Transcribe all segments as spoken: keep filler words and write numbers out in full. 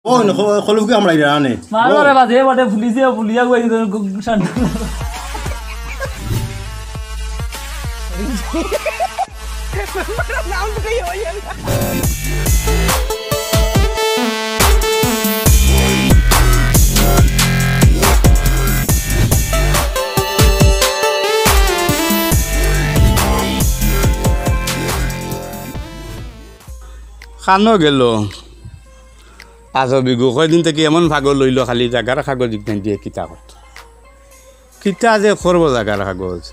ও, খলফ কি আমরা ইরানে? মারো রে বাজে, বটে ফুলিছে, ফুলিয়া গুয়াই দিতে গু-, গু-, শান্ত। খানো গেল। আজব ইগু কয়দিন থাকি এমন পাগল অইলো, খালি জাগার কাগজ ইগনাইন দিয়া কিতা করতো। কিতা যে করবো জাগার কাগজ।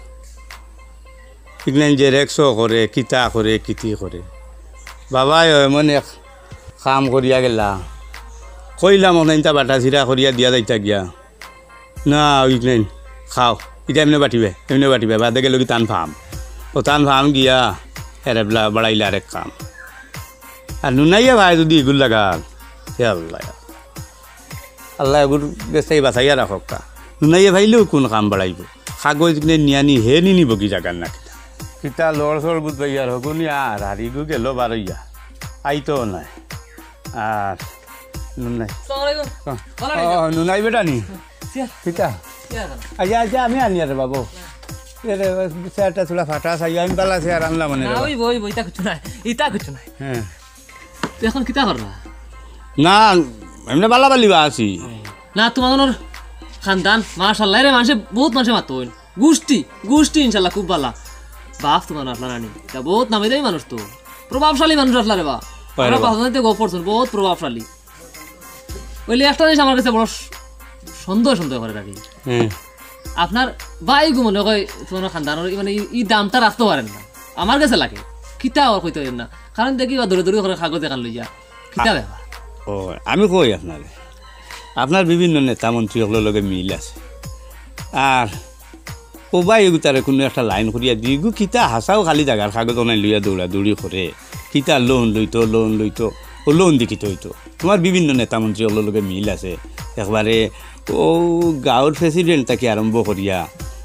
ইগনাইন জেরক্সও করে, কিতা করে, কিতি করে। বাবায় এমন এক কাম করিয়া গেলা। কইলাম অনাইনতা বাটা ছিরা করিয়া দিয়া যাইতা গিয়া। না, ওই নাই। খাও। ইটা এমনে বাটিবে, এমনে বাটিবে। বাদে গেল কি তান ফাম। ও তান ফাম গিয়া, এরে বলা-, বাড়াইলে আরেক কাম। আর নুনাইয়া ভাই যদি ইগুর লাগাল, হে আল্লাহ। আল্লাহ এগুর গেছে বাঁচাইয়া রাখউক্কা। নুনাইয়া ভাইলেও কোন কাম বাড়াইবো? কাগজ কিনে নিয়ানি হে নি নিব কি জাগার না কিতা? কিতা লড় সড় বুঝ ভাই আর হগুনি আর, আর ইগু গেল বারইয়া। আইতো নাই। আর নুনাই। আসসালামু আলাইকুম। ও, ভালা নি? ও, নুনাই বেটা নি? চেয়ার। কিতা? চেয়ার খান। আচ্ছা, আচ্ছা, আমি আনি আরে বাবু। এরে, চেয়ারটা থুড়া ফাটা চাই, আমি বালা চেয়ার আনলাম মানে না, রে বাবা। ওই বই, বই, ইতা কিচ্ছু নাই, ইতা কিচ্ছু নাই। হ্যাঁ। তুই এখন কিতা কররা? না, এমনে বালা বালি বা আছি। না, তোমার খানদান, মাশাআল্লাহ, এরে মানষে, বহুত মানষে মাতইন। গুষ্টি, গুষ্টি ইনশাআল্লাহ খুব বালা। বাপ তোমার আপনার আনি। ইটা বহুত নামি দামি মানুষ তো। প্রভাবশালী মানুষ আসলা রে বা। পারে আমরা বা। পাঁচজনতে গপ করছুন, বহুত প্রভাবশালী। অইলে একটা জিনিস আমার গেছে বড় স-, সন্দেহ, সন্দেহ করে রাখি। হুম। আপনার ভাইগু মনে হয় তোমার খানদানর, মানে, ই, ই দামটা রাখতে পারেন না। আমার গেছে লাগে। কিতা আর কইতে পারেন না। কারণ দেখি বা দৌড়ে দৌড়ে করে কাগজ এখান লইয়া। কিতা আ-, ব্যাপার? ও, আমি কই আপনারে। আপনার বিভিন্ন নেতা মন্ত্রী অকলর লগে মিল আছে। আর ও ভাই, এগু তারে কুনু একটা লাইন করিয়া দি, এগু কিতা হাছাউ খালি জাগার কাগজ অনাই লইয়া দৌড়াদৌড়ি করে, কিতা লোন লইতো, লোন লইতো, ও লোন দি কিতা অইতো? তোমার বিভিন্ন নেতা মন্ত্রী অকলর লগে মিল আছে, একবারে ও গাঁওর প্রেসিডেন্ট থাকি আরম্ভ করিয়া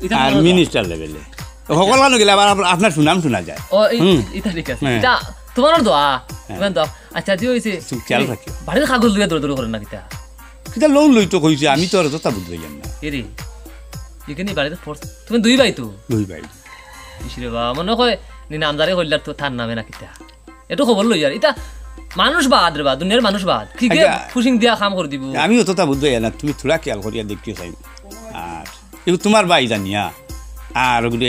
ইতা আর তোমার মিনিস্টার লেভেলে। হকল খানো গেলে আবার আপ-, আপনার সুনাম শোনা যায়। ও, ই-, হুম। ইতা ঠিক আছে। হ্যাঁ। ইতা তোমার দোয়া, হ্যাঁ। তোমার দোয়া। আচ্ছা, যে অইছে, একটু খেয়াল এই রাখিও। বাড়ির কাগজ লইয়া দৌড়াদৌড়ি করে না কিতা? কিতা লোন লইতো কইছে, আমি তো আর অতটা বুঝলাম না। এরে, এখানে বাড়িতে ফোর্স, তুমি দুই ভাই তো? দুই ভাই। ইস রে বা, মনে হয় নি নামজারি কইলার তো তার নামে না কিতা? একটু খবর লই আর। ইতা মানুষ বাদ রে বা, দুনিয়ার মানুষ বাদ। কি কে আচ্ছা। ফুসিং দিয়া কাম করে দিব? আমি অতটা বুঝলাম না, তুমি থুড়া খেয়াল করিয়া দেখিও চাই। আর এগু তোমার ভাই জানিয়া, আর ওগুলো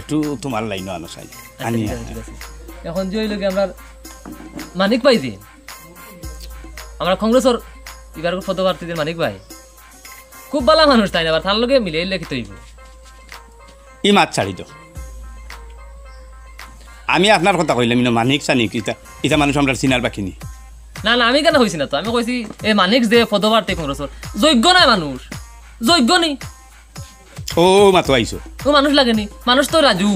একটু তোমার লাইনও আনো চাই। আচ্ছা, আনিয়া। ঠিক আছে, ঠিক আছে। এখন যে অইলো কি আমরা মানিক ভাই যে, আমরা কংগ্রেসর এবার পদপ্রার্থী যে মানিক ভাই, খুব বালা মানুষ তাইন, আবার তার লগে মিলে লিখিত অইব। ই মাত ছাড়ি দেও। আমি আপনার কথা কইলাম, ইনো মানিক সানিক, ইতা, ইতা মানুষ আমরা চিনার বাকি নি। না, না, আমি কেনে কইছি না তো, আমি কইছি এ মানিক যে পদপ্রার্থী কংগ্রেসর, যোগ্য নায় মানুষ, যোগ্য নি। ও, মাতো আইছো। ও মানুষ লাগে নি, মানুষ তো রাজু।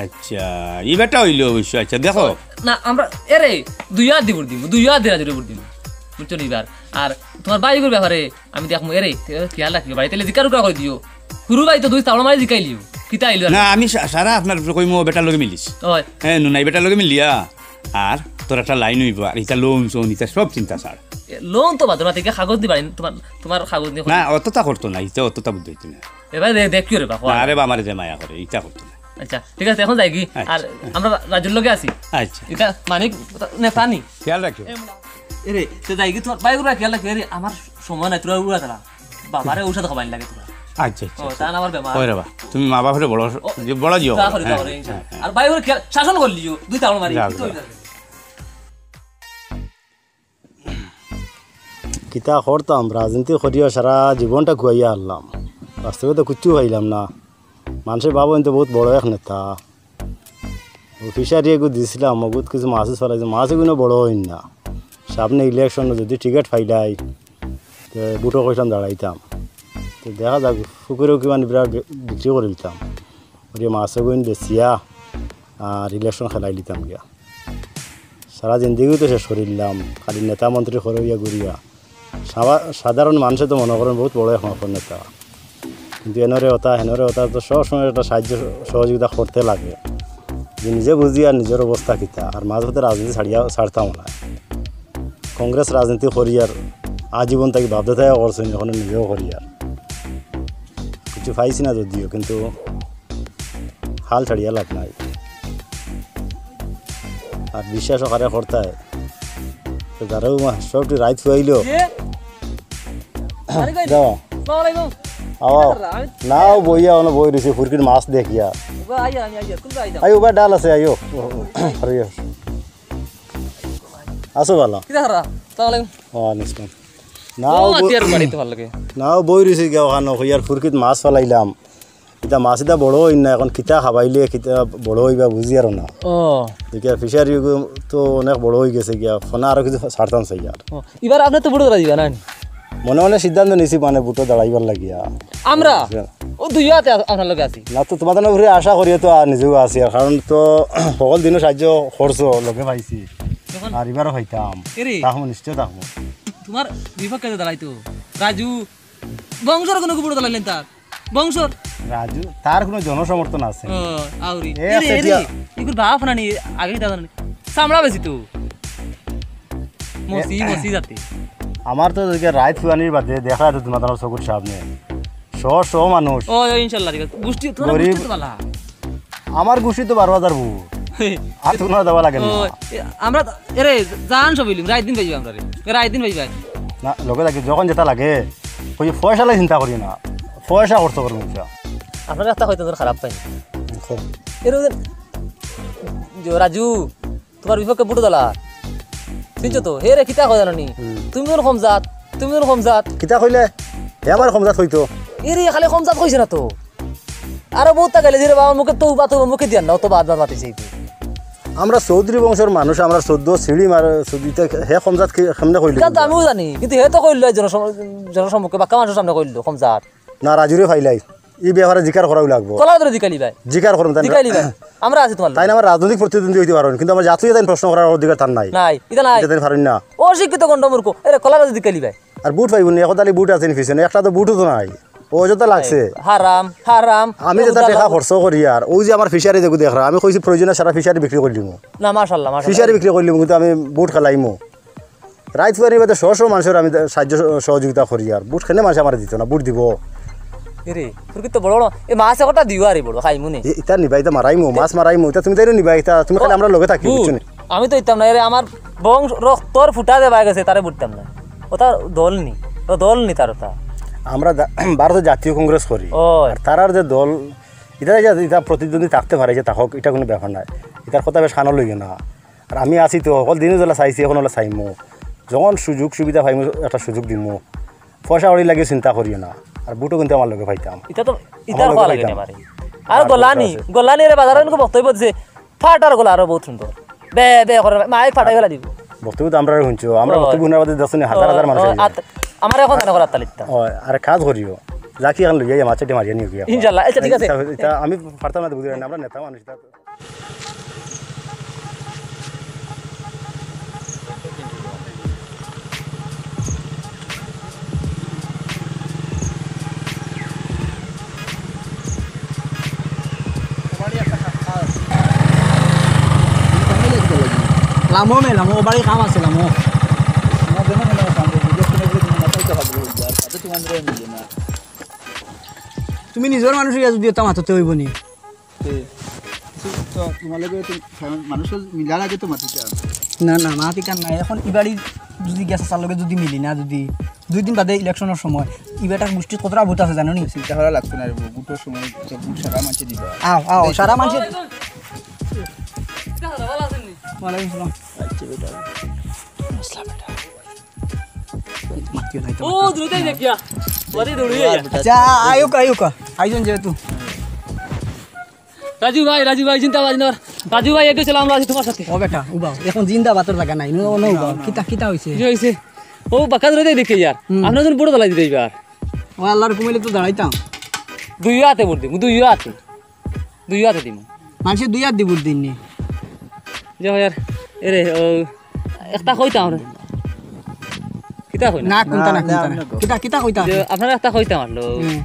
আচ্ছা, ই বেটা অইলো অবশ্য। আচ্ছা, দেখো। না, আমরা, এরে, দুই হাত দি ভোট দিমু, দুই হাত দি রাজুরে ভোট দিমু। বুঝছো নি এবার? আর তোমার ভাইগুর ব্যাপারে আমি দেখমু, এরে, খেয়াল রাখিও, বাড়িতে জিকার উকার করে দিও। হুরু ভাই তো দুই তাওড়া মারি জিকাইলিও। কিতা আইলো আর? না, আমি সা-, সারা আপনার উপরে কইমু, ও বেটার লগে মিলিস। ওই। হ্যাঁ, নুনাই বেটার লগে মিলিয়া। আর তোর একটা লাইন অইব, আর ইতা লোন সোন, ইতা সব চিন্তা ছাড়। এ, লোন তো বাদ, তোমার থেকে কাগজ দিবা, তোমার, তোমার কাগজ নিয়ে না, অতটা করতো না, ইতা অতটা বুদ্ধি হইতো না। এবার দে-, দেখিও রে বাবা। না, আরে বা, আমারে যে মায়া করে, ইতা করতো না। আচ্ছা, ঠিক আছে, এখন যাই কি? আচ্ছা। আর আমরা রাজুর লগে আছি। আচ্ছা। ইতা মানিক নেতা নি? খেয়াল রাখিও। এরে, তো যাই কি, তোমার ভাইগুর খেয়াল রাখিও। এরে, আমার সময় নাই, তোরা উড়া তারা। বাবারে ঔষধ খাবাইন লাগে তোরা। আচ্ছা, আচ্ছা, ও, আচ্ছা। তা না আমার বেমার। ওই রে বা, তুমি মা বাপরে বড়, ও, যে বড় জিও। তা করি, তা হ্যাঁ, করি, হ্যাঁ, ইনশাআল্লাহ। হ্যাঁ। আর ভাইগুর খেয়াল, শাসন করলিও, দুই তাওড়া মারি, যাও, কিচ্ছু যাও। অইতো না। কিতা করতাম, রাজনীতি করিয়া সারা জীবনটা খুয়াইয়া হারলাম। বাস্তবে তো কিচ্ছু পাইলাম না। মানষে ভাবইন তো বহুত বড় এক নেতা। ও ফিশারি এগু দিছিলাম, অগুত কিছু মাছ উছ ফালাইছে, মাছ এগুনো বড় অইন না। সামনে ইলেকশন যদি টিকিট পাইলাই, তে ভোটো কইছিলাম দাঁড়াইতাম। তো দেখা যাক, পুকুরেও কিমান বিরাট বি-, বিক্রি করি দিতাম। করিয়া মাছ এগুন বেচিয়া আর ইলেকশন খেলাই দিতাম গিয়া। সারা জিন্দেগিও তো শেষ করিলাম, খালি নেতা মন্ত্রী করে অইয়া ঘুরিয়া। সাবা-, সাধারণ মানষে তো মনে করেন বহুত বড় এক মাপর নেতা, কিন্তু এনরে অতা, হেনরে অতা তো সব সময় একটা সাহায্য সহযোগিতা করতে লাগে। যে নিজে বুঝি আর নিজর অবস্থা কিতা, আর মাঝে মধ্যে রাজনীতি ছাড়িয়া, ছাড়তাম না। কংগ্রেস রাজনীতি করিয়ার, আজীবন থাকি বাপ দাদায়ও করছইন, অখনো নিজেও করিয়ার। কিছু পাইছি না যদিও, কিন্তু হাল ছাড়িয়া লাভ নাই। আর বিশ্বাসও কারে করতায়, তো তারাও মা-, সবটি রাইত ফুয়াইলো। এ? আরে কই? যাও। আসসালামু আলাইকুম। আও। কিতা কররা? আমি নাও বইয়া, অনো বই রইছি, ফুরকির মাছ দেখিয়া। উবা, আইয়া, আমি আইয়া, কোন আইয়া? আই, উবা ডাল আছে, আইও। আরে আইও। আছো ভালা? কিতা কররা? আসসালামু আলাইকুম। ওয়ালাইকুম আসসালাম। ও, নাও ব-, আতিয়ার বাড়িত ভালা লাগে। নাও বই রইছি গিয়া অখানো, কইয়ার ফুরকিত মাছ ফালাইলাম। ইতা মাছ ইতা বড় অইন না, অখন কিতা খাবাইলে কিতা বড় অইবা বুঝিয়ার না। ও। দেখিয়া ফিশারি তো অনেক বড় অইগেছে গিয়া, ফোনা আরো কিছু ছাড়তাম চাইয়ার। ও, ইবার আপনে তো ভুটো দাঁড়াই দিবা না? মনে মনে সিদ্ধান্ত নিছি, মানে, ভুটো দাঁড়াইবার লাগিয়া। আমরা? আচ্ছা। ও দুইও আতে আ-, আপনার লগে আছি। না তো, তুমার উপরে আশা করিয়া তো আর নিজেও আছি, আর কারণ তো হকল দিনও সাহায্য করছো, লগে পাইছি। যখন আর ইবারও পাইতাম। এরে। তাহমু, নিশ্চয় তাহমু। তুমার বিপক্ষে তো দাঁড়াইতো। রাজু, বংশর কোনো ভুটো দাঁড়াইলেন তার? বংশর? রাজু, তার কোনো জনসমর্থন আছে না। ও, আউরি। এ এরে, আছে এরে, দিয়া। ইগুর বাপ না নি, আগে কিতা জানি। চামড়া বেশি তো। মসি, এ- মসি জাতি। আমার তো ওদিকে রাইত ফুয়ানির বাদে দেখা যায় তো তুমার, তুমার চকুর সামনে। শ শ মানুষ। ও, ও, ইনশাল্লাহ, ঠিক আছে। গুষ্টি, তুমার গরিব। গুষ্টি তো ভালা। আমার গুষ্টি তো বারো হাজার বউ। আর তো কোনো দেওয়া লাগে না। ও, এ, আমরা তো, এরে, জান সব হইলিম, রাইত দিন পাইবা আমরা রে। রাইত দিন পাইবা। না, লগে লাগে, যখন যেটা লাগে, ওই পয়সা লাগে চিন্তা করি না। পয়সা খরচ করবো ইনশা। আপনার একটা হয়তো তোর খারাপ পাই। দেখো। এর ওই যে রাজু, তুমার বিপক্ষে ভুটো দালা। চিনছো তো? হে রে, কিতা কয় জানো নি? হুম। তুমি কোন কম জাত? তুমি কোন কম জাত? কিতা কইলে? হে আমার কম জাত কইতো। এ রে, খালি কম জাত কইছে না তো। আরো বহুত তা গেলে যে রে বাবা, মুখে তো বা তো মুখে দিয়ার না, অত বাদ বাদ মাতিছে এই। আমরা চৌধুরী বংশর মানুষ, আমরা চৌদ্দ সিঁড়ি মার, চৌদ্দ তে হে কম জাত কে-, কেমনে কইলো? ইখান তো আমিও জানি, কিন্তু হে তো কইলো জনসম-, জনসম্মুখে বাক্কা মানুষর সামনে কইলো কম জাত। না, রাজুরে ফাইলাই। ই ব্যাপারে জিকার করাও লাগবো। কলার ধরে জিকাইলি ভাই। জিকার করুম তাই না? জিকাইলি ভাই। আমরা আছি তোমার তাই না, লগে। আমার রাজনৈতিক প্রতিদ্বন্দ্বী হইতে পারেন, কিন্তু আমার জাতীয় তাই প্রশ্ন করার অধিকার তার নাই। নাই, এটা নাই। এটা তাই পারেন না। অশিক্ষিত গন্ডমূর্খ। এরে কলার ধরে জিকাইলি ভাই। আর ভুট পাইবো নি, এখন তাহলে ভুট আছে নি পিছনে, একটা তো ভুটও তো নাই। ও যেটা লাগছে। হারাম, হারাম। আমি যেটা টেকা খরচ করি আর ওই যে আমার ফিশারি দেখো দেখরা, আমি কইছি প্রয়োজনে সারা ফিশারি বিক্রি করি দিমু। না, মাশাআল্লাহ, মাশাআল্লাহ। ফিশারি বিক্রি করি দিমু, কিন্তু আমি ভুট খেলাইমু। রাইত ফুয়ানির বাদে শ শ মানুষর আমি সাহায্য সহ-, সহযোগিতা করি আর। ভুট কেনে মানুষ আমারে দিত না, ভুট দিব। এরে, তোর কি তো বড় বড়, এ মাছ একটা দিও আরে বড়, খাইমু নে। এ, ইতা নিবা, ইতা মারাইমু, মাছ মারাইমু, ইতা তুমি তাইরও নিবা, ইতা তুমি খালি আমরা লগে থাকি, বুঝছো নি? আমি তো ইতাম না, এরে আমার বংশ রক্তর ফুটা দেবা গেছে, তারে ভুটতাম না। ওটা দল নি, ও দল নি তার ওটা। আমরা জা-, ভারতের জাতীয় কংগ্রেস করি। ও। আর তারার যে দল, ইতা যে, ইতা প্রতিদ্বন্দ্বী থাকতে পারে, যে থাকক, ইটা কোনো ব্যাপার নয়। ইতার কথা বেশ কানো লইও না। আর আমি আছি তো, হকল দিনও যেলা চাইছি, এখন ওলা চাইমু। যখন সুযোগ সুবিধা পাইমু, একটা সুযোগ দিমু। পয়সা কড়ি লাগে চিন্তা করিও না। আর ভুটও কিন্তু আমার লগে পাইতাম। ইটা তো, আমার ইটার লগে কওয়া লাগে পাইতাম। না বারে। আর আর গলানি, পয়সা আছে। গলানি রে বাজারে নুকু বক্তব্য দিছে। ফাটার গলা আরো বহুত সুন্দর। বে, বে করে, মাইক ফাটাই ফেলা দিব। বক্তব্য তো আমরা হুনছো, আমরা ও। বক্তব্য হুনার বাদে দেখছো নি, হাজার হাজার মানুষ ও, হয়ে যায়। আত-, আমার এখন জানা করার তালিকটা। ও, আর কাজ করিও। যা কি এখন লইয়া, মাছ চাটি মারিয়া নিয়ে গিয়া। ইনশাল্লাহ, আচ্ছা, ঠিক আছে। ইটা, ইটা আমি পারতাম না তো বুঝি না, আমরা নেতা মানুষ, ইটা লামো মে, লামো, বাড়ি কাম আছে, লামো। তুমি নিজর মানুষ ইয়া যদি এটা মাততে হইব নি। তে, তো তোমার লগে তো মানুষর মিলার আগে তো মাতিতাম। না, না, মাতিতাম না। এখন ইবাড়ি যদি গেছে তার লগে যদি মিলি না, যদি দুই দিন বাদে ইলেকশনের সময়, ইবাটার গোষ্ঠীত কতটা ভোট আছে জানো নি? চিন্তা করা লাগতো না রে, ভোটর সময় তো ভোট সারা মানষে দিবা। আও, আও, সারা মানষে। ওয়ালাইকুম আসসালাম। আচ্ছা, বেটা। আসসালাম, বেটা। মাতিও নাই তো, ও, মাতিও। দূরে দেখিয়া। ওরে, দূরে দেখিয়া। আচ্ছা, আয়ুকা, আয়ুকা। আইজন যেহেতু। রাজু ভাই, রাজু ভাই, চিন্তা ভাবনা। রাজু ভাই, একটু ছিলাম, রাজু, তোমার সাথে। ও বেটা, উবাও। এখন জিন্দা বাতর জায়গা নাই। নো, নো, উবাও। কিতা, কিতা হইছে? কি হইছে? ও, বাক্কা ধরে দেই দেখে ইয়ার। হুম। আপনার জন্য বড় দালাই দিতে এবার। ও, আল্লাহর হুকুম হইলে তো দাঁড়াইতাম। দুই হাতে ভোট দিব, দুই হাতে। দুই হাতে দিব। মানুষে দুই হাত দি ভোট দিননি। যে হয় আর, এরে, ও, একটা কইতাম আমরা। কিতা কই না? না, কোনটা না, না, কোনটা না, না। না। কিতা, কিতা কইতা? যে আপনারা একটা কইতাম আরলো। হুম।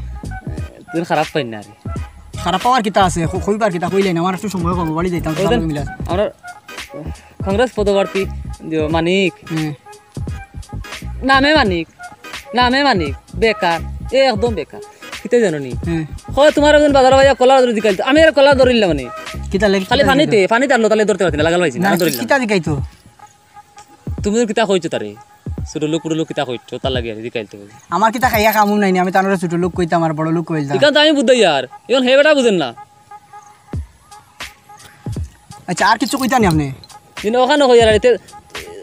তুই খারাপ পাই না রে। খারাপ পাওয়ার কিতা আছে? ক-, কইবার কিতা কইলাই না, আমার একটু সময় কম, বাড়ি যাইতাম, ওই সব দিন মিলে। আমরা কংগ্রেস পদপ্রার্থী যে মানিক, হুম। নামে মানিক, নামে মানিক, বেকার, এ একদম বেকার। কিতা জানো নি? হুম। কয় তুমার একজন বাজারো ভাইয়া কলার দরে জিকাইল তো, আমি আর কলার দরে নিলাম মানে। কিতা লাগি? খালি পানিতে, পানিতে আনলো, তাইলে ধরতে পারছি না, লাগাল পাইছি না, আচ্ছা, ধরে নিলাম। কিতা জিকাইতো? তুমি কিতা কইছো তারে? ছোট লোক, বড় লোক কিতা কইছো? তার লাগি আর জিকাইল তো। আমার কিতা খাইয়া কামু নাই নি, আমি তানরে ছোট লোক কইতাম আর বড় লোক কইতাম। ইখান তো আমি বুঝাই আর, এখন হে বেটা বুঝের না। আচ্ছা, আর কিছু কইতা নি আপনে? কিন্তু ওখানে কই আর, এতে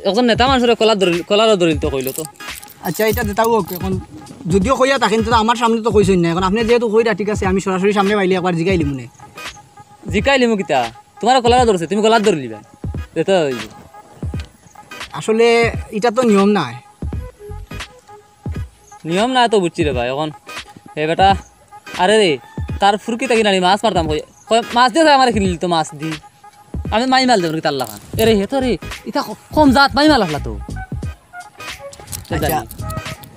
একজন নেতা মানুষরে কলার দরিল, কলারও দরিল তো কইলো তো। আচ্ছা, ইটা যেতাউ অউক, এখন যদিও কইয়া থাকেন, তো আমার সামনে তো কইছইন না। এখন আপনে যেহেতু কইরা, ঠিক আছে, আমি সরাসরি সামনে পাইলে একবার জিকাইলিমু নে। জিকাইলিমু কিতা? তুমার কলারও দরছে, তুমি কলার দরিলিবা। যেতা অইবো। আসলে ইটা তো নিয়ম নায়। নিয়ম না তো বুঝছি রে ভাই, এখন হে বেটা, আরে রে, তার ফুরকি থাকি নানি মাছ মারতাম কই, কয় মাছ দি আমারে কিনিলি তো মাছ দি, আমি মাই মাল দেব তার লাখান। এরে হে তো রে, ইতা ক-, কম জাত মাই মাল আসলা তো। আচ্ছা,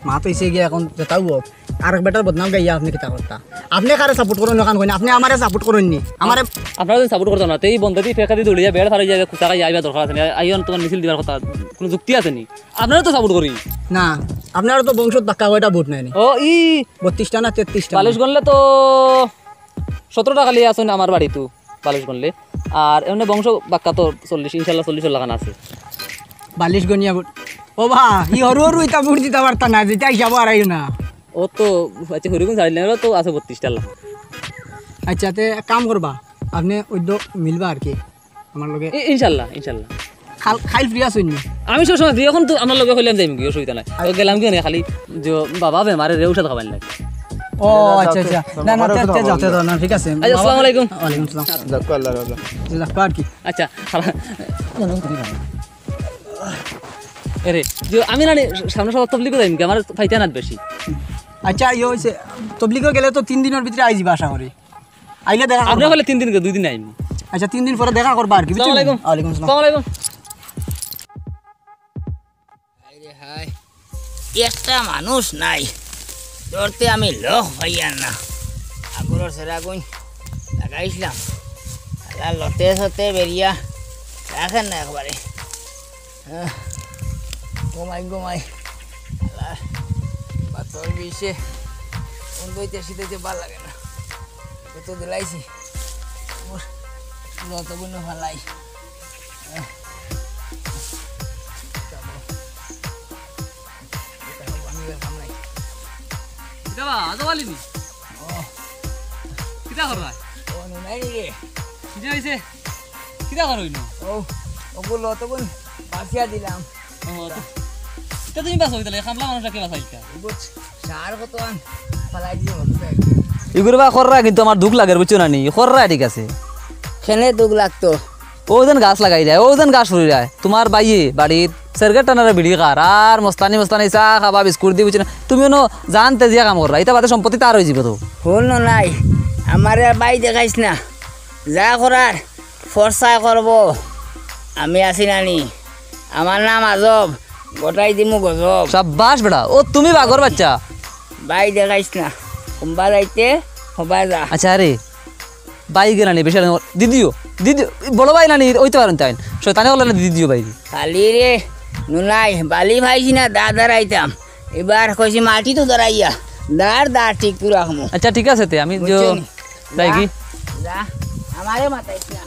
মাত অইছে গিয়া এখন যেতাউ অউক, আরেক বেটার বদনাম গাইয়া আপনে কিতা করতা? আপনে কারে support করইন ওখান কইন, আপনে আমারে support করইন নি, আমারে আপনারা যদি support করতা না, তে ই বন্দা দি ফেকা দি দৌড়িয়া বেড় ফারাই যায়, খুঁচা খাই আইবা দরকার আছে নি, আইও না তুমার মিছিল দিবার কথা, কুনু যুক্তি আছে নি? আপনারা তো support করি। না, আপনারা তো বংশত বাক্কা কয়টা ভোট নেয়নি? ও, ই বত্রিশটা না তেত্রিশটা? বালিশ গণলে তো সতেরোটা খালি আছইন আমার বাড়িত, বালিশ গণলে। আর এমনে বংশ বাক্কা তো চল্লিশ, ইনশাল্লাহ চল্লিশ লাখান আছে। বালিশ গনিয়া ভোট। ও বা, ই হরু হরু ইতা ভোট দিতা পারতা না, যেতা হিসাব হারাইও না। ও তো, আচ্ছা, হরিগুন ছাড়িলে তো আছে বত্রিশটা লাখান। আচ্ছা, তে এক কাম করবা, আপনে ওইদ্য মিলবা আর কি। আমার লগে। ই-, ইনশাল্লাহ, ইনশাল্লাহ। খাল-, খাইল free আছইন নি? আমি সবসময় free, এখন তো আমার লগে কইলাম যাইমু গি, অসুবিধা নাই। ও গেলাম গি অনে খালি যে বাবা বেমারে রে ঔষধ খাবার লাগে। ও, আচ্ছা, আচ্ছা। না, না, তে, তে যাও, তে যাও, না, ঠিক আছে। আচ্ছা, আসসালামু আলাইকুম। ওয়ালাইকুম আসসালাম। যাক, আল্লাহ, আল্লাহ। যাক, আর কি? আচ্ছা, খালা-, এরে, যে আমি না নি সামনে সপ্তাহ তবলিগো যাইমু গি, আমার পাইতা না বেশি। আচ্ছা, ইয়ে হইছে, তবলিগো গেলে তো তিন দিনর ভিতরে আই যিবা আশা করি। আইলে দেখা করবা। আপনে কইলে তিন দিন, দুই দিন আইমু। আচ্ছা, তিন দিন পরে দেখা করবা আর কি, বুঝছো? আসসালামু আলাইকুম। ওয়ালাইকুম আসসালাম। আসসালামু আলাইকুম। হায় রে হায়, একটা মানুষ নাই, ধরতে আমি লোক পাইয়ার না। আগরর সেরাগুন লাগাইছিলাম, আল্লাহ লতে সতে বেরিয়া রাখের না একবারে। আহ, ঘুমাই ঘুমাই। আল্লাহ, পাথর বিষে বন্ধ হইতে শীত হইতে ভালো লাগে না। কত দিলাইছি। ওর যত গুণ ফালাই। আহ, এটা পানি বের ফালাই। কিতা বা, আজও আলিনি? ও। কিতা কররা? ও, নুনাই রে। কিতা হইছে? কিতা করইন? ও, ওগুলো তখন বাসিয়া দিলাম। ও, তো, ইতা তুমি বাঁচাও, তাহলে কামলা মানুষ রাখে বাঁচাইতা। বুঝ, সার কত আন, ফালাই দিয়ে হলো তো একদিন। ইগুরে বা কররা কিন্তু আমার দুখ লাগের, বুঝছো না নি? কররা ঠিক আছে। কেনে দুখ লাগতো? ও যেন গাছ লাগাই দেয়, ও যেন গাছ ফুরি যায়। তোমার বাইয়ে বাড়িত সিগারেট টানার বিড়ি খার, আর মস্তানি মস্তানি চা খাবা, বিস্কুট দি, বুঝছো না? তুমি অনো জানতে জিয়া কাম কররা, ইতা বাদে সম্পত্তি তার হয়ে যাবে তো। হুন নাই, আমারে আর বাই দেখাইস না। যা করার, ফর্সায় করবো। আমি আছি নানি। আমার নাম আজব, গটাই দিমু গজব। সাব্বাস বেটা, ও তুমি বাঘর বাচ্চা। বাই দেখাইস না, কুম্বা যাইতে, হবা যা। আচ্ছা, আরে, বাই গে নানি, বেশি আর দিদিও, দিদি, বড় বাই নানি, ওইতে পারেন তাই। শয়তানি করলে না দিদিও বাই। খালি রে, নুনাই, বালি ভাইছি না, দা দাঁড়াইতাম। এবার কইছি মাটি তো দাঁড়াইয়া, দাঁড়, দাঁড় ঠিক করে রাখমু। আচ্ছা, ঠিক আছে তে, আমি যে বুঝছো নি? যাই কি? যা, যা, আমারে মাতাইস না,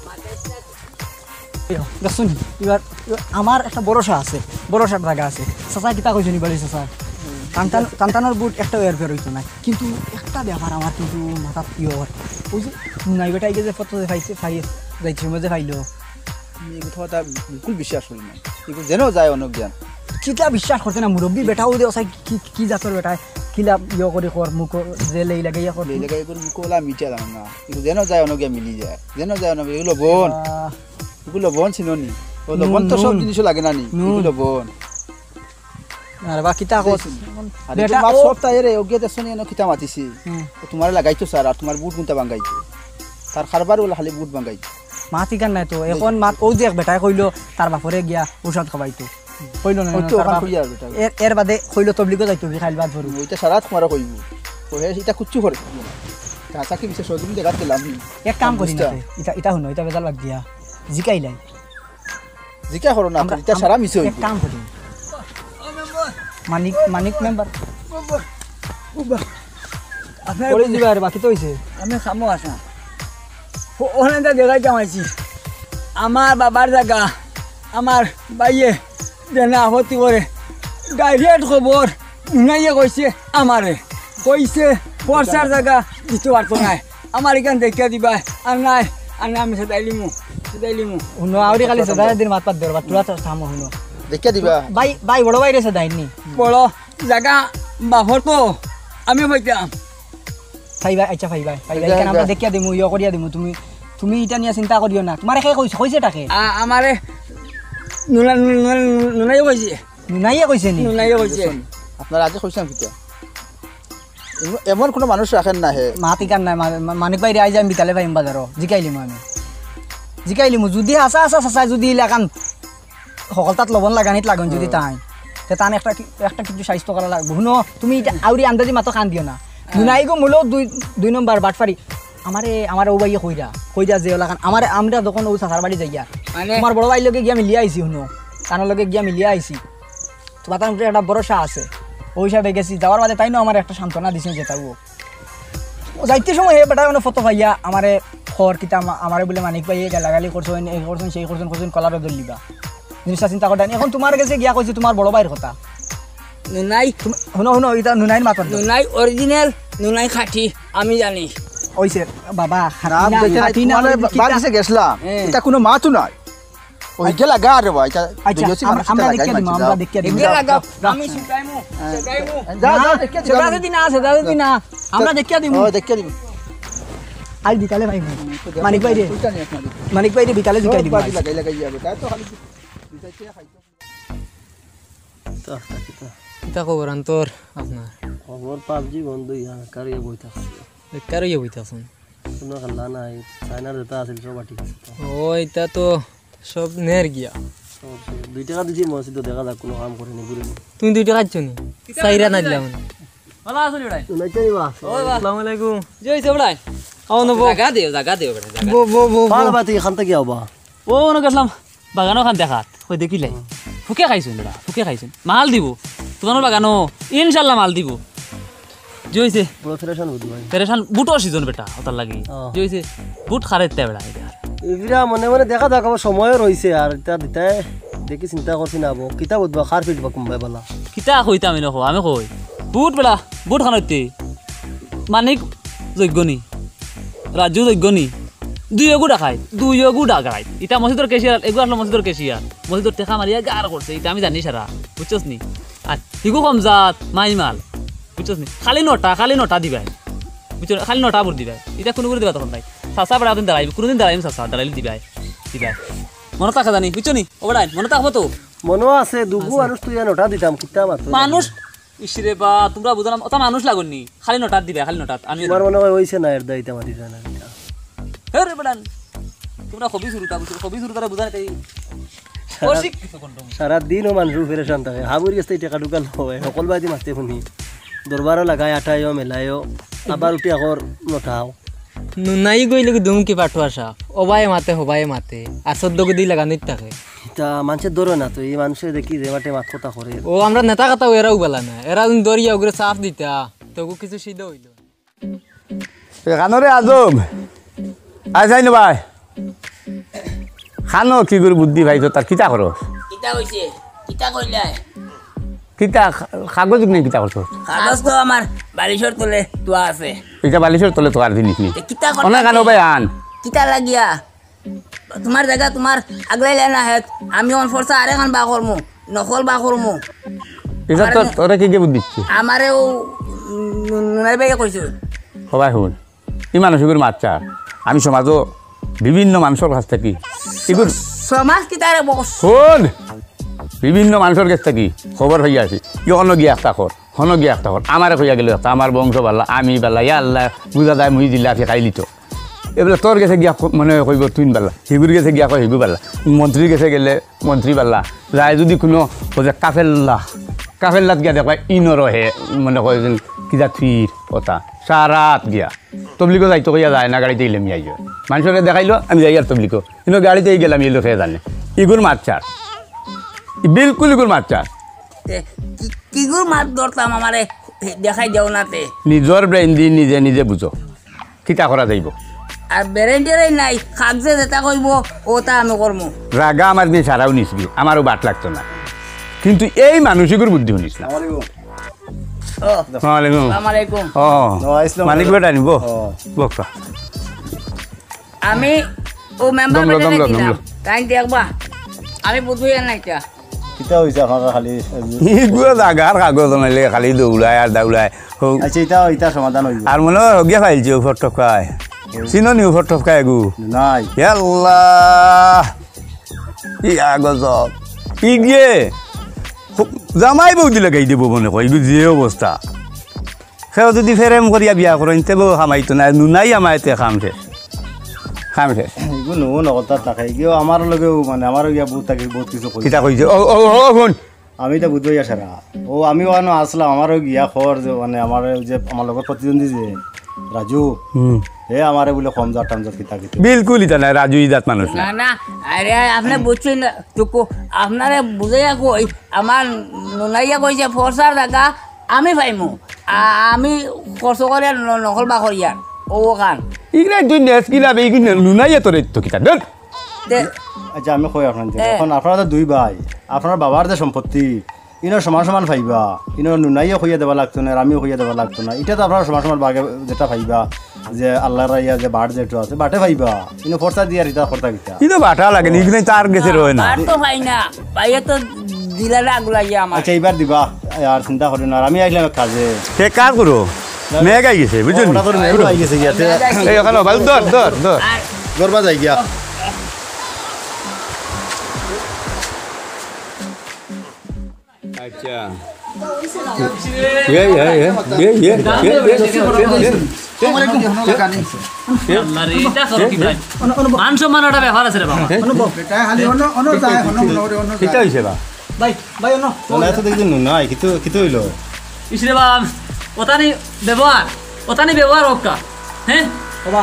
মাতাইস না। দেখছনি, এবার, এবার আমার একটা ভরসা আছে, ভরসার জাগা আছে। চাচা কিতা কইছনি বাড়ি চাচা? টানটান-, টানটানোর বুট একটা ওয়ার ফের হইতো না। কিন্তু একটা ব্যাপার আমার কিন্তু মাথাত ইয়ে হয়। ওই যে মুনাই বেটা আগে যে ফটো যে পাইছে, পাই-, যাইতে সময় যে পাইলো। আমি এই কথা বিলকুল বিশ্বাস করি না। এগু যেন যায় অনজ্ঞান। কিতা বিশ্বাস করতে না মুরব্বী বেটা, ওই যে ওসাই কি, কি জাতর বেটা, কিলা ইয়ে করে কর, মুখ যে লেই লাগে ইয়ে কর। লেই লাগে এগুর মুখ ওলা মিঠা জানো না। এগু যেন যায় অনজ্ঞান মিলি যায়। যেন যায় অনজ্ঞান, এগুলো বোন। আহ। এগুলো বোন চিনো নি? ও নুন, লবণ তো সব নুন। জিনিসও লাগে না নি? নুন। এগুলো বোন। আরে বা কিতা কস? আর বেটা, এগুলো মাত ও সব তাই রে, ওকে দেখছো নি, এনো কিতা মাতিছি? হুম। ও তোমারে লাগাইতো স্যার, আর তোমার বুট গুনতা ভাঙ্গাইতো। তার কারবার ওলা খালি বুট ভাঙ্গাইতো। মাতি কান নাই তো, এখন মাত, ও যে এক বেটায় কইলো, তার বাপরে গিয়া ঔষধ খাবাইতো। কইলো না, ওই তো তার ওখান বাপ-, কইয়া আর বেটা। এর, এর বাদে কইলো তবলিগো যাইতো, কি খাইল বাদ ভরু। ওইটা সারা তোমারে কইবো। ও হে, এটা কুচ্ছু করে। চাচা কি বিশেষ সহযোগী দেখাত গেলাম নি? এক কাম করি না বুঝতা? তে, ইটা, ইটা হুনো, ইটা বেজাল বাদ দিয়া। জিকাইলাই। জিকা করো না, আমরা, ইটা আমরা সারা মিছে এক হইবো। কাম করি। ও মেম্বার, মানিক, মানিক মেম্বার। আপনার পরে দিবা আর বাকি তো হইছে। আমি খামো আসা। ও-, ওখানে তো জায়গায় জমাইছি। আমার বাবার জায়গা, আমার ভাইয়ে যেন আপত্তি করে, ডাইরেক্ট খবর নুনাইয়ে কইছে আমারে। কইছে, পরচার জায়গা দিতে পারতো নায়। আমার ইখান দেখিয়া দিবা, আর নায়, আর না আমি সেদাইলিমু, সেদাইলিমু। হুনো, আউরি খালি সেদাইর দিন মাত পাত ধরবা, তোরা তো থামো হুনো। দেখিয়া দিবা। ভাই, ভাই, বড় ভাইরে সেদাইনি। বড় জাগা বাফর তো, আমি পাইতাম। ভাই ভাই, আচ্ছা ভাই ভাই, ভাই ভাই, ইখান আমরা দেখিয়া দিমু, ইয়ে করিয়া দিমু, তুমি, তুমি ইটা নিয়া চিন্তা করিও না। তোমারে কে কইছে, কইছে তা কে? আ-, আমারে নুনা-, নুনা-, নুনাইয়ে কইছে। নুনাইয়ে কইছে নি? নুনাইয়ে কইছে। আপনারা আগে কইছিলাম কিতা? এম-, এমন কোনো মানুষ রাখেন না হে। মাত ইখান নাই, মা-, মা-, মানিক ভাইরে আইজ আমি বিকালে পাইমু বাজারো। জিকাইলিমু আমি। জিকাইলিমু, যুদি হাছা হাছা হাছা, যুদি ইলাখান হকলতাত লবণ লাগানিত লাগইন যুদি তাইন, তে তান একটা কি-, একটা কিছু সাইজ তো করা লাগবো। হুনো, তুমি ইটা আউরি আন্দাজি মাতো কান দিও না। নুনাইগু মূলো দুই, দুই নম্বর বাটফারি। আমারে, আমারে ও ভাইয়ে কইরা, কইরা যে ওলাখান, আমারে, আমরা যখন ও চাচার বাড়ি যাইয়া, মানে তোমার বড় ভাইর লগে গিয়া মিলিয়া আইছি, হুনো, তান লগে গিয়া মিলিয়া আইছি। তোমার তান উপরে একটা ভরসা আছে। ওই হিসাবে গেছি, যাওয়ার বাদে তাইনও আমারে একটা সান্ত্বনা দিছে যেটা ও। ও যাইতে সময় হে বেটায় মানে ফটো পাইয়া আমারে খর কিতা আমা-, আমারে বুলে মানিক ভাইয়ে গালাগালি করছইন, এই করছইন, সেই করছইন, করছইন, কলারও ধরলিবা। জিনিসটা চিন্তা করতে এখন তোমার গেছে গিয়া কইছে তোমার বড় ভাইর কথা। নুনাই। তুমি, হুনো, হুনো, ইটা নুনাইর মাত। নুনাই original, নুনাই খাঁটি, আমি জানি। ওইছে, বাবা, খাঁটি না, খাঁটি না, তোমার ওই বা-, কিতা? বাড়িতে গেছিলাম, হ্যাঁ। ইটা কোনো মাতও নাই। ওই গেলা গা রে ভাই, ইটা আচ্ছা, দুইও সি আমরা, মানুষ আমরা ইটা দেখিয়া লাগাই দিমু, মানছে, আমরা যাও। দেখিয়া দিমু। ইটা লাগাও, যাও। আমি শুকাইমু, শুকাইমু। যাও, যাও, না, দেখিয়া দিমু। সেটা যদি না, সেটা যদি না, আমরা দেখিয়া দিমু। ও, দেখিয়া দিমু। আজ বিকালে ভাই, মানিক ভাইরে। মানিক ভাইরে বিকালে জিকাই দিমু। বাজি লাগাই লাগাই যাবে, তাই তো খালি দুইটা খাইতো। তা, তা, কিতা? কিতা খবর আন্তর আপনার? খবর পাবজি বন্ধ ইয়া, কারিয়া বই থাকছে। বেকার হইয়া বই থাকছইন। কোনো খেলা নাই, চাইনার যেটা আছে, সব ঠিক আছে তো। ও, ইটা তো সব নের গিয়া। সব শেষ। দুই টাকা দিছি মসজিদে, দেখা যাক, কোনো কাম করেনি, ঘুরেনি। তুমি দুই টাকা দিছো নি? চাইরা না দিলাম। ভালা আছো নি বেটাই? নাই চাই বা। ও বা। আসসালামু আলাইকুম। জি অইছে বেটাই। খাও না বউ। জাগা দেও, জাগা দেও বেটাই, জাগা। বউ, বউ, বউ, ভালা বউ। বাতি এখান থেকে আও বা। ও, অনো গেছলাম। বাগানো খান দেখাত, কই দেখিলাই। হুম। ফুকে খাইছইন বেটা, ফুকে খাইছইন। মাল দিবো, তুমার বাগানো, ইনশাল্লাহ মাল দিবো। জি অইছে। বড় ফেরেশান বুঝি ভাই। ফেরেশান, বুটর season বেটা, ওটার লাগি। ও। জি অইছে, বুট খারেতে বেটা, এটা। এগুলা মনে মনে দেখা যাক, আমার সময়ও রইছে, আর এটা দিতে দেখি চিন্তা করছি না, বো। কিতা বুঝবা, খার ফিটবা কুম্বাই বালা। কিতা কইতাম আমি নকো, আমি কই। বুট বেটা, বুট খানাইতে। মানিক যোগ্য নি। রাজু যোগ্য নি? দুইওগু ডাকাইত, দুইওগু ডাকাইত। ইটা মসজিদর cashier, এগু আসলো মসজিদর cashier। মসজিদর টেকা মারিয়া গার করছে, ইটা আমি জানি সারা। বুঝছস নি? আর হিগু কম জাত, মাইমাল। বুঝছস নি? খালি নটা, খালি নটা দিবায়। বুঝছস নি? খালি নটা ভোট দিবায়। ইটা কুনু করে দিবা তখন নাই। চাচা বেটা দিন দাঁড়াইবি, কুনুদিন দাঁড়াইবি চাচা, দাঁড়াইলে দিবায়। দিবায়। মনো থাকে জানি, বুঝছো নি? ও বেটাইন, মনো থাকবো তো? মনো আছে, দুগু আছে। মানুষ তুই নটা দিতাম, কিতা মাতো? মানুষ ইসরে বা, তুমরা বুঝো না, ওটা মানুষ লাগইন নি, খালি নটাত দিবায়, খালি নটাত। আমি তুমার মনে অয় অইছে না, এর দায়িত্ব মাতি যায় না। হে রে বেটান, তুমরা কবি শুরুটা বুঝো, কবি শুরুটা বুঝা নাই তাই। সারা, অশিক্ষিত কণ্ঠ। সারা দিনও মানুষ ফেরেশান থাকে, হাবুর গেছে টেকা ঢুকাল হয়, সকল বাদি মাতে শুনি। দরবারও লাগায়, আটাইও, মেলায়ও, আবার উঠি আকর নটাও। নুনাই গইলে কি দুমকি পাঠুয়া সাপ, ওবায় মাতে, হবায় মাতে, আর চোদ্দ গুদি লাগানিত থাকে। ইতা মানষে ধরে না তো, ই মানষে দেখি যে মাঠে মাত কথা করে। ও, আমরা নেতা কথা এরাও বালা না, এরা যদি ধরিয়া ওগুরে চাপ দিতা, তো ওগু কিছু সিদ্ধ অইলো। এ কানরে আজম, আয় যাই না ভাই। খানো কি করে বুদ্ধি ভাই তো তার কিতা করো? কিতা কইছে? কিতা কইলে? কিতা খা-, কাগজ নেই কিতা করছো? কাগজ তো আমার বালিশর তলে তুয়া আছে। এটা বালিশর তলে তো আর দিনিস নি। এ কিতা করলা অনেক কানো তুমি? ভাই আন। কিতা লাগিয়া? তুমার জাগা তুমার আগলাইলে না হেত, আমি অন ফরসা আরেকখান বা করমু, নকল বা করমু। এটা তো আমারে তোরা কি গিয়ে বুদ্ধি দিচ্ছে? আমারে ও, উম, নুনাই ভাইয়ে কইছে। ও ভাই হুন, ই মানুষ এগুর মাত চার। আমি সমাজও বিভিন্ন মানুষের কাছ থেকে এগুর সমাজ কি তারে বস? হুন, বিভিন্ন মানুষের কাছ থেকে খবর হইয়া আছে। ই অন্য গিয়া একটা কর। হনো গিয়া একটা কর, আমারে কইয়া গেল একটা, আমার বংশ বালা, আমি বালা, ইয়া আল্লাহ, বুঝা যায় মুই জিলাপি খাইলি তো। এবেলা তোর গেছে গিয়া ক-, মনে হয় কইব তুই বালা, হিগুর গেছে গিয়া কয় হিগু বালা, মন্ত্রীর গেছে গেলে মন্ত্রী বালা। যায় যদি কোনো ওই যে কাফেল্লা, কাফেল্লাত গিয়া দেখবা ইনর হে, মনে কয় যেন কিতা থির কথা, সারাত গিয়া। তবলিগো যাইতো কইয়া যায় না, গাড়িতে ইলে মিয়াই যায়। মানুষকে দেখাইলো, আমি যাই আর তবলিগো। কিন্তু গাড়িতে গেলাম, ইলো খেয়ে জানে। ইগুর মাত চার। ই বিলকুল ইগুর মাত চার। তে কি, কিগুর মাত ধরতাম আমারে দেখাই দেও না তে। নিজর ব্রেইন দি নিজে নিজে বুঝো, কিতা করা যাইব। আর ব্রেইন টেরেই নাই, কাগজে যেটা কইব, ওটা আমি করমু। রাগা আমার দিয়ে সারাও নিসবি, আমারও বাট লাগতো না। কিন্তু এই মানুষগুর বুদ্ধি শুনিস না। ও, আসসালামু আলাইকুম। আসসালামু আলাইকুম। ও, ও, আইসলাম। মানিক বেটা নিব? ও। বক্কা। আমি ও মেম্বার গমলো, বেটা গমলো, নিছিলাম। গমলো। তাই দেখবা, আমি বুঝবই না এটা। কিতা হইছে আপনারা খালি? ইগুলো জাগার কাগজ নাইলে খালি দৌড়ায় আর দৌড়ায়। হো। আচ্ছা, এটা, এটা সমাধান হইব। আর মনে হয় হগিয়া ফাইলছে ও ফটকায়। হুম। চিনো নি ও ফটকায় এগু? নাই। এ আল্লাহ। ইয়া গজব। ইগিয়ে। হো, জামাই বৌদি লাগাই দিব মনে কয়, ইগু যে অবস্থা। কেউ যদি প্রেম করিয়া বিয়া করইন, তে বউ হামাইতো না, নুনাই আমায় তে কাম শেষ। কাম শেষ। এগু নুন কথা থাকে, এগিও আমার লগেও মানে, আমারও গিয়া বহুত থাকে, বহুত কিছু কইছে। কিতা কইছে? ও, ও, ও, হুন। আমি এটা বুঝবো ইয়া সারা। ও, আমি ওখানে আসলাম, আমারও গিয়া খর যে মানে, আমার ওই যে, আমার লগর প্রতিদ্বন্দ্বী যে রাজু, হুম। হে আমারে বলে কম জাত টাম জাত কিতা কিতা। বিলকুল ইতা নাই, রাজু ই জাত মানুষ না। না, না, আরে, আপনি বুঝছেন না, টুকু, আপনারে বুঝাইয়া কই, আমার নুনাইয়া কইছে, ফর্সার জাগা আমি পাইমু, আ-, আমি খরচ করে ন-, নকল বা করিয়ার, ও ওখান। ইগরা তুই নেস কিলা বে, ইগু নুনাইয়া তোর তো কিতা, ধুর। তে আচ্ছা, আমি কই আপনার যে, এ। এখন আপনারা তো দুই ভাই, আপনার বাবার যে সম্পত্তি, ইনো সমান সমান পাইবা, ইনো নুনাইও কইয়া দেওয়া লাগতো না, আর আমিও কইয়া দেওয়া লাগতো না। এটা তো আপনারা সমান সমান ভাগে যেটা পাইবা, যে আল্লাহর রাইয়া যে বাট যেটা আছে, বাটে পাইবা। ইনো ফর্সা দিয়া আর ইটা করতা কিতা? ইনো বাটা লাগে নি, ইনো তার গেছে রয় না। আর তো পাই না, পাইয়া তো দিলারে আগুলাইয়া আমার। আচ্ছা, এবার দিবা, আর চিন্তা করি না, আর আমি আইলাম এক কাজে। সে কাজ করো, মেঘ আই গেছে, বুঝছো নি? ওটা তোর মেঘ আই গেছে গিয়াতে। এই ওখানে ভাই, ধর, ধর, ধর। আর গরবা যাই গিয়া। আচ্ছা। এ, এ, এ, এ, এ, এ, এ, এ, এ। আল্লাহ রে, এটা করো কি ভাই? মান সম্মান একটা ব্যাপার আছে রে বাবা। এটা খালি অন্য, অন্য যায়, অন্য, অন্য, অন্য যায়। কিতা হইছে বা? ভাই, ভাই, অন্য। না, এত দেখি নুন নাই, কিতা, কিতা হইলো? ইস রে বাবা, ওটা নি ব্যবহার, ওটা নি ব্যবহার ওকা, হ্যাঁ? বাবা,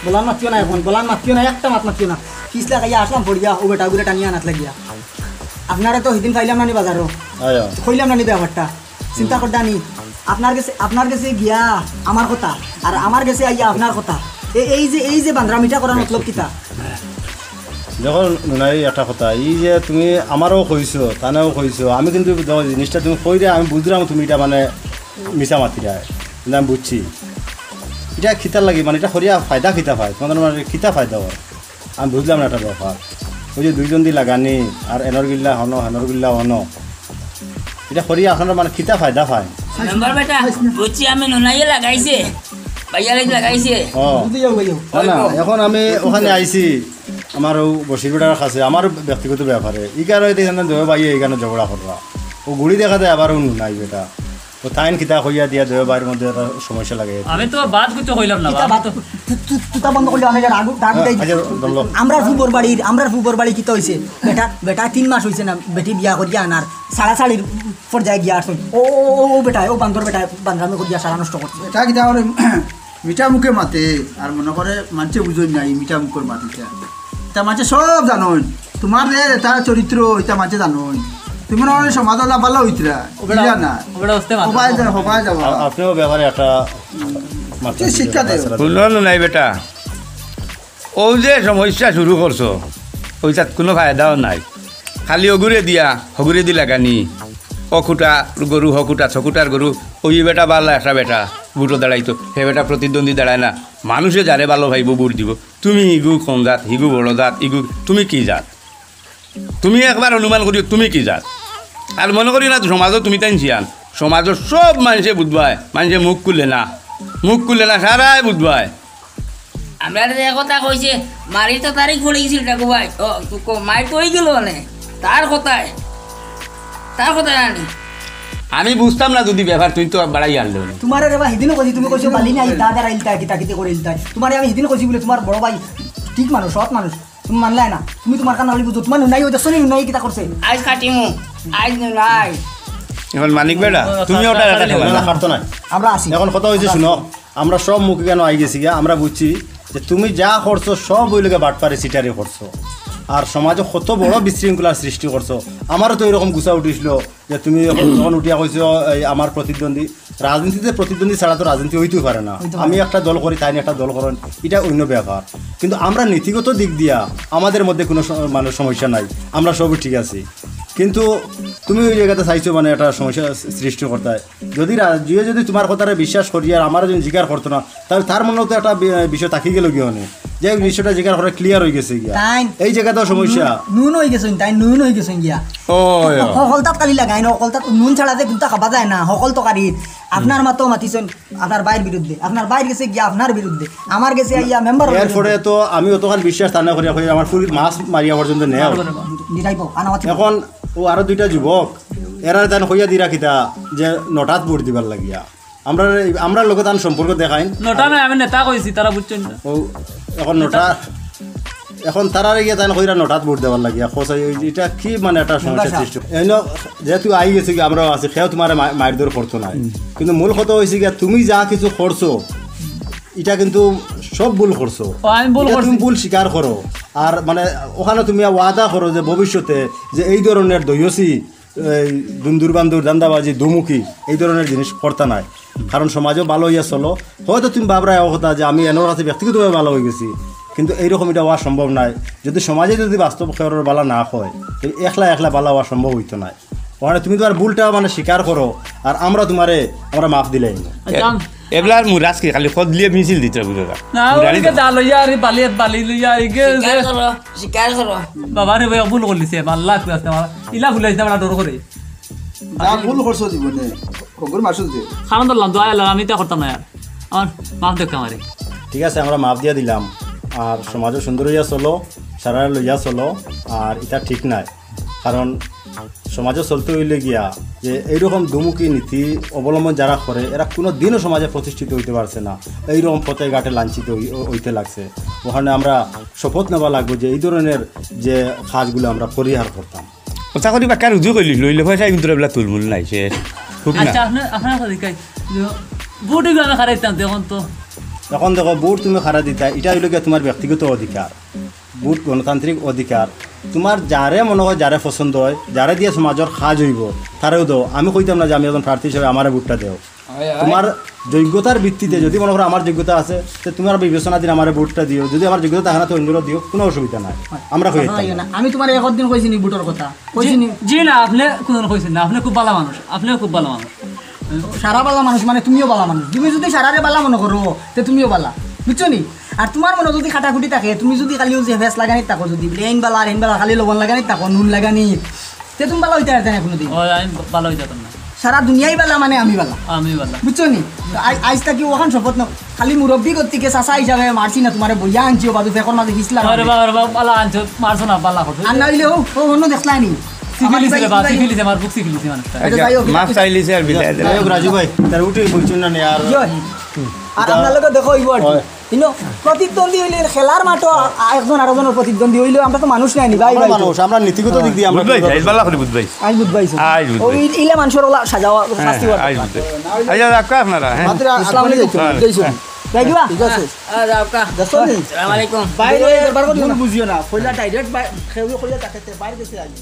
বলান মাতিও না এখন, বলান মাতিও না, একটা মাত মাতিও না। পিছলা খাইয়া আসলাম পড়িয়া, ও বেটা, ঘুরে টানিয়া আনাত লাগিয়া। আপনারে তো হিদিন পাইলাম না নি বাজারো। আয়া। কইলাম না নি ব্যাপারটা। চিন্তা করডা নি। আপনার গেছে, আপনার গেছে গিয়া আমার কথা, আর আমার গেছে আইয়া আপনার কথা। এ-, এই যে, এই যে বান্দরামিটা করার মতলব কিতা? দেখো নুনাই একটা কথা, এই যে তুমি আমারও কইছো, তানেও কইছো, আমি কিন্তু দেখো জিনিসটা তুমি কইরে আমি বুঝলাম তুমি এটা মানে মিছা মাতিরায়, কিন্তু আমি বুঝছি। এটা কিতার লাগি, মানে এটা করিয়া ফায়দা কিতা পায়, তোমাদের মানে কিতা ফায়দা হয়? আমি বুঝলাম না একটা ব্যাপার। ওই যে দুইজন দি লাগানি, আর এনর গিল্লা হনো, হেনর গিল্লা হনো। এটা করি আপনারা মানে কিতা ফায়দা পায়? মেম্বার বেটা, বুঝছি আমি নুনাইয়ে লাগাইছে, ভাইয়া লাগি লাগাইছে। ও। বুঝি যাও, ভাইয়া। না, না, এখন আমি ওখানে আইছি, আমার ও বশির বেটার কাছে, আমার ব্যক্তিগত ব্যাপারে। ই কারণে দেখেন না, দুই ভাই এইখানে ঝগড়া কররা। ও গুড়ি দেখা যায় আবার ও নুনাই বেটা। ও তাইন কিতা কইয়া দিয়া দেবে বাড়ির মধ্যে একটা সমস্যা লাগে। আমি তো বাদ কিছু কইলাম না, কিতা বাদ? তু-, তু-, তুতা বন্ধ করলে অনেক রাগ উঠ-, রাগ উঠাই আচ্ছা, দিছে। বললো। আমরার ফুবর বাড়ির, আমরার ফুবর বাড়ি কিতা হইছে? বেটা, বেটা তিন মাস হইছে না, বেটি বিয়া করিয়া আনার, সাড়াসাড়ির পর্যায়ে গিয়া আসুন। ও, ও, ও, ও বেটা, ও বান্দর বেটা, বান্দরামি করিয়া সারা নষ্ট করছে। এটা কিতা করে মিঠা মুখে মাতে, আর মনে করে মানষে বুঝইন না, এই মিঠা মুখর মাত ইটা। ইটা মানষে সব জানইন। তোমার যে এটা চরিত্র, ইটা মানষে জানইন। তুমি মনে হয় সমাজে লাভালা হইতরা, ওগুলা, বুঝলা না? ওগুলা হস্তে মাত। হবাই যা-, হবাই যাবা। আ-, আপনিও ব্যাপারে একটা মাত তুই শিক্ষা দে। হুনো নাই বেটা, ও যে সমস্যা শুরু করছো, ওইটাত কোনো ফায়দাও নাই। খালি ওগুরে দিয়া, হগুরে দি লাগানি, অকুটা গরু, হকুটা, ছকুটার গরু, ওই বেটা বালা একটা বেটা, ভোটো দাঁড়াইতো, হে বেটা প্রতিদ্বন্দ্বী দাঁড়ায় না। মানুষে যারে ভালো পাইবো ভোট দিব। তুমি ইগু কম জাত, হিগু বড় জাত, ইগু তুমি কি জাত? তুমি একবার অনুমান করিও তুমি কি জাত। আর মনে করিও না সমাজও তুমি তাই শিয়ান। সমাজও সব মানষে বুঝবায়, মানষে মুখ খুলে না, মুখ খুলে না, সারায় বুঝবায়। আমরা যে কথা কইছে, মারি তো তারিখ পড়ে গেছিল টাকু ভাই। ও, তো কো-, মারি তো হয়ে গেল মানে। তার কথায়, তার কথায় আনি। আমি বুঝতাম না যদি ব্যাপার, তুই তো বাড়াই আনলো। তোমারে রে বা হিদিনও কইছি, তুমি কইছো বালি নাই, দাদার আইলতা, কিতা কিতে করে ইলতা। তোমারে আমি হিদিন কইছি বলে তোমার বড় ভাই ঠিক মানুষ, সৎ মানুষ। তুমি মানলায় না। তুমি তোমার কান নালি বুঝো। তোমার নুনাই ওই দেখছো নি, নুনাই কিতা করছে? আইজ কাটিমু, আইজ নুনাই। এখন মানিক বেটা, তুমি ওটা একটা না, না, পারতো না। আমরা আছি। এখন কথা হইছে, শুনো, আমরা সব মুখে কেন আই গেছি গিয়া, আমরা বুঝছি যে তুমি যা করছো সব ওই লোকে বাটপারি সিটারি করছো, আর সমাজে কত বড় বিশৃঙ্খলা সৃষ্টি করছো। আমারও তো এরকম গুছা উঠিছিল, যে তুমি এখন যখন উঠিয়া কইছো, এই আমার প্রতিদ্বন্দ্বী, রাজনীতিতে প্রতিদ্বন্দ্বী ছাড়া তো রাজনীতি হইতেও পারে না। হইতে পারে আমি না। একটা দল করি, তাইন একটা দল করেন, এটা অন্য ব্যাপার। কিন্তু আমরা নীতিগত দিক দিয়া আমাদের মধ্যে কোনো স-, মানে সমস্যা নাই, আমরা সবই ঠিক আছি। কিন্তু তুমি ওই জায়গাতে চাইছো মানে একটা সমস্যা সৃষ্টি করতে। যদি রা-, যদি তোমার কথাটা বিশ্বাস করি আর আমার যদি জিকার করতো না, তাহলে তার মনে তো একটা বি-, বিষয় থাকি গেল গিয়া অনে, যে বিষয়টা জিকার করে ক্লিয়ার হয়ে গেছে গিয়া। তাইন এই জায়গাটাও সমস্যা। নুন হয়ে গেছেন, তাই নুন হয়ে গেছেন গিয়া। ও, ইয়া। হকলতাত খালি লাগাই না, হকলতাত নুন ছাড়া যে গুতা খাবা যায় না, হকল তরকারিত। আপনার মাতো মাতিছেন আপনার ভাইর বিরুদ্ধে, আপনার ভাইর গেছে গিয়া আপনার বিরুদ্ধে, আমার গেছে আইয়া মেম্বার। এরপরে তো আমি অতখান বিশ্বাস তানে করিয়া কই আমার ফুরিত মাছ মারিয়া পর্যন্ত নেও। নিরাইব, আনা মাতি। এখন ও আরো দুইটা যুবক, এরা তান কইয়া দিরা কিতা যে নটাত ভোট দিবার লাগিয়া। আমরা, আমরা লগে তান সম্পর্ক দেখাইন। নটা নয়, আমি নেতা কইছি, তারা বুঝছেন না। ও, এখন নটা, এখন তারারে গিয়া তান কইরা নটাত ভোট দেবার লাগিয়া। খোঁজ হয়, ওই এটা কি মানে একটা সমস্যা সৃষ্টি? এই ন-, যেহেতু আই গেছে কি আমরাও আছি, কেউ তোমারে মা-, মারধর করতো নাই। কিন্তু মূল কথা হইছে গিয়া তুমি যা কিছু করছো, এটা কিন্তু সব ভুল করছো। ও, আমি ভুল এটা তুমি করছি। ভুল স্বীকার করো। আর মানে ওখানে তুমি ওয়াদা করো যে ভবিষ্যতে যে এই ধরনের দৈয়সী, এই দুন্দুর বান্দুর, ধান্দাবাজি, দুমুখী, এই ধরনের জিনিস করতা নাই। কারণ সমাজও ভালো হইয়া চলো। হয়তো তুমি ভাবরায় ও কথা যে আমি এনর কাছে ব্যক্তিগতভাবে ভালো হয়ে গেছি, কিন্তু এইরকম এটা হওয়া সম্ভব নয়। যদি সমাজে যদি বাস্তব খেয়ালের বালা না হয়, তো একলা একলা বালা হওয়া সম্ভব হইতো নয়। ওখানে তুমি তোমার ভুলটা মানে স্বীকার করো, আর আমরা তোমারে, আমরা মাফ দিলাই। আচ্ছা, এ-, এবলার মুরাজ কি খালি খদ লিয়ে মিছিল দিতে বুঝো না? না, মুরারি ওইকে তো। দা লইয়া আর বালি, বালি লইয়া আর ইগে স্বীকার যে করো, স্বীকার করো। বাবা রে ভাই, ভুল করলিছে, আল্লাহ তুই আসতে আমার ইলা ভুল হইছে, আমরা ডর করে। যা ভুল করছো জীবনে, হগুর মাসুল যে। কারণ ধরলাম, দোয়া আল্লাহ, আমি ইতা করতাম না আর। আমার মাফ দেখতাম আরে। ঠিক আছে, আমরা মাফ দিয়া দিলাম। আর সমাজও সুন্দর হইয়া চলো, সারা লইয়া চলো, আর এটা ঠিক নাই। কারণ সমাজে চলতে হইলে গিয়া যে এইরকম দুমুখী নীতি অবলম্বন যারা করে, এরা কোনো দিনও সমাজে প্রতিষ্ঠিত হইতে পারছে না। এইরকম পথে ঘাটে লাঞ্ছিত হই-, হইতে লাগছে। ওখানে আমরা শপথ নেওয়া লাগবো যে এই ধরনের যে কাজগুলো আমরা পরিহার করতাম। কথা করি বাক্কা রুজু কইলি, লইলে পয়সা কিন্তু এবলা তুলমুল নাই, শেষ। খুব না। আচ্ছা, আপনার, আপনার কথা কই, যে ভোট এগুলো আমি খারাইতাম, তখন তো। এখন দেখো, ভোট তুমি খারা দিতা, এটা হইলো গিয়া তোমার ব্যক্তিগত অধিকার। ভোট গণতান্ত্রিক অধিকার। তোমার যারে মনে হয়, যারে পছন্দ হয়, যারে দিয়ে সমাজের কাজ হইব, তারেও দাও। আমি কইতাম না যে আমি একজন প্রার্থী হিসেবে আমারে ভোটটা দেও। হয়, হয়। তোমার যোগ্যতার ভিত্তিতে যদি মনে করো আমার যোগ্যতা আছে, তো তোমার বিবেচনাধীন আমারে ভোটটা দিও। যদি আমার যোগ্যতা থাকে না, তো অন্যরা দিও, কোনো অসুবিধা নাই। আমরা কই কথা দিতাম হয় না। না। আমি তোমার একদিন কইছি নি ভোটর কথা? কইছি জি, নি? জি না, আপনি কোনো কইছেন না। আপনি খুব ভালো মানুষ, আপনিও খুব ভালো মানুষ। সারা ভালা মানুষ মানে তুমিও ভালা মানুষ। তুমি যদি সারারে ভালা মনে করো, তে তুমিও ভালা, বুঝছো নি? আর তোমার মনে যদি কাটাকুটি থাকে, তুমি যদি খালি ওই যে ফেস লাগানি থাকো, যদি বলে এইন ভালা আর এইন ভালা, খালি লবণ লাগানি থাকো, নুন লাগানি, তে তুমি ভালা হইতে পারতে না কোনোদিন। ও, আমি ভালা হইতে পারতাম না। সারা দুনিয়াই ভালা মানে আমি ভালা। আমি ভালা। বুঝছো নি? তো আই-, আইজ থাকি ওখান শপথ নাও। খালি মুরব্বী গতিকে চাচা হিসাবে মারছি না তোমারে, বইয়া আনছি, ও বাদু ফেকর মাঝে হিসলা আরে মারবে। বাবা, আরে বাবা, ভালা আনছো, মারছো না, ভালা করছো। আর না হইলে ও, ও অন্য দেখলাই নি। সিফিলিসে রে বাবা, সিফিলিসে, আমার বুক সিফিলিসে মানুষটা। আচ্ছা, আচ্ছা, যাই হোক, মাফ চাইলিছে আর বিদায় দিলাম। যাই হোক, রাজু ভাই, তার উঠে বলছেন না নি আর। ইয়ো। আর আপনার লগে দেখা হইব আর কি। হয়। ইনো, প্রতিদ্বন্দ্বী হইলে খেলার মাঠও আ-, একজন আরেকজনের প্রতিদ্বন্দ্বী হইলেও আমরা তো মানুষ নাইনি, ভাই, আমরা ভাই তো। মানুষ, আমরা নীতিগত দিক দিয়ে আমরা বুধ ভাই, কোনো যাইল বালা করি বুধ ভাই। আজ বুধ ভাই, স্যার। আজ বুধ ও ভাই। ই-, ইলা মানুষের ওলা সাজাওয়া, হ্যাঁ, শাস্তি হওয়া আজ দরকার। বুধ ভাই। আচ্ছা, রাখো আপনারা, হ্যাঁ। মাত্র আসসালামু আলাইকুম। হ্যাঁ। যাইছো? হ্যাঁ। যাইবা? ঠিক আছে। আ, যাও কা। যাইছো নি? আসসালামু আলাইকুম। বাইরে দরবার করিও না। ভুল বুঝিও না। পয়লা ডাইরেক্ট বাই-, কেউ কইয়া তাকে তে বাইরে গেছে আগে।